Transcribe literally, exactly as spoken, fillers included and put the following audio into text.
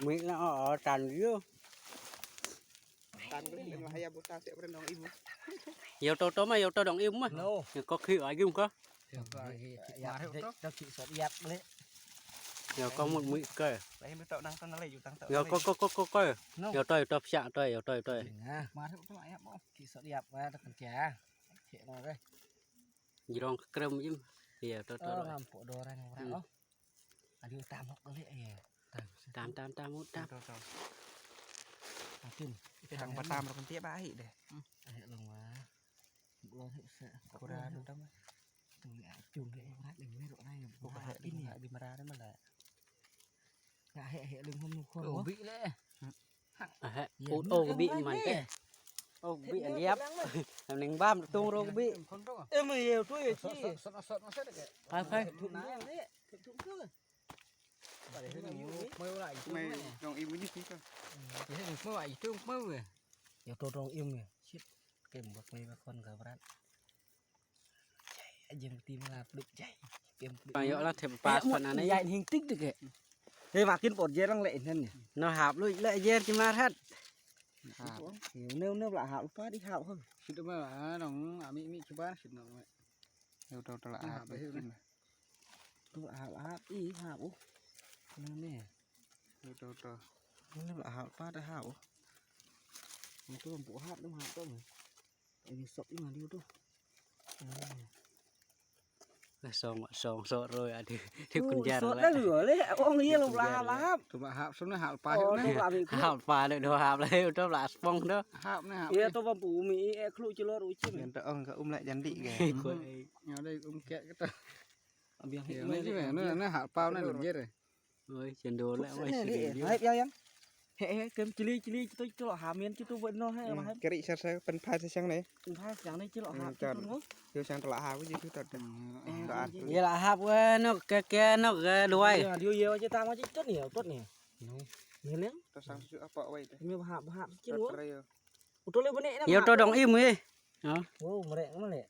Mi na o tan yu. Tan ko le ma haya buta se pre dong ibu. Yo to to ma yo to dong ibu ma. No. Yo ko khi ai gum ko. Yo ko ai. Yo ko mut mi ko. Lai mi to nang tan lai yu tang to. Yo ko ko ko ko ko. No. Yo to yo to psa to yo to yo to. Nah, mar to ya mo. Ki sot yap ma ta kan kya. Ki no re. Jirong krem im. Yo to to. Ngam po do rang rang. Aduh tam hok kali ya. Tam tam tam tam. Tam tam. Atin. Kita tang patam ro kenti ba ai deh. Ai long wa. Long hip sa. Kura tu tam. Tu ya cung ke rat ding ni ro nai. Ko ka ini di mara ni mala. Ka he he ling hom nu khom. Ko bi le. He. Ko o bi man te. O bi an yap. Ning bam tung ro bi. Em ye tu ye chi. Sot sot sot sot ke. Hai hai. Thuk ni le. Thuk thuk tu. Mai dong ibu ni ka. Ye ni mo ai tu mo. Yo to dong im ye. Shit. Kem bak mai ba kon ka brat. Jai, jai, jai, ti ma la pduk jai. Kem pduk. Pang yo la thep pas pan ane. Jai hing tik tik ke. He makin por jerang le nen. No hap lu le jer ki mar hat. Hap. Ne ne la hap pa di hap hon. Sit ma nong ami mi ki ban sit nong. Yo to to la hap. Tu hap hap i hap u. Ne ne. Yo to to. Ne la hap pa di hap u. Tu bu hap dum hap to. Ini sok ini dia tu. Lah song song sok roi adi di kunjar lah. Sok dah dulu le. Ong ye lo lah lah. Tu ba hap sum ne hap pa. Oh, tu lah. Hap pa le do hap le tu lah spong tu. Hap ne hap. Ye tu ba pu mi e khlu cilor ucim. Yang tu ong ka um lek jandi ke. Nya dei um kek kita. Ambiang hik mai ne ne hap pa ne jer. Oi, cendol lah, oi, cendol. Hai yang yang. He he kem chili chili tu tu ha mien tu tu buat no he. Keri sar sar pen phai sa sang ne. Pen phai sang ne chilo ha tu no. Yo sang telah ha ji tu tu. Ye la ha we no ke ke no ke duai. Yo ye wa ta ma ji tu ni tu ni. Ni ne. Tu sang su apa wai tu. Mi ha ha ji no. Utul le bene. Yo to dong im eh. Ha. Oh, merek mana le?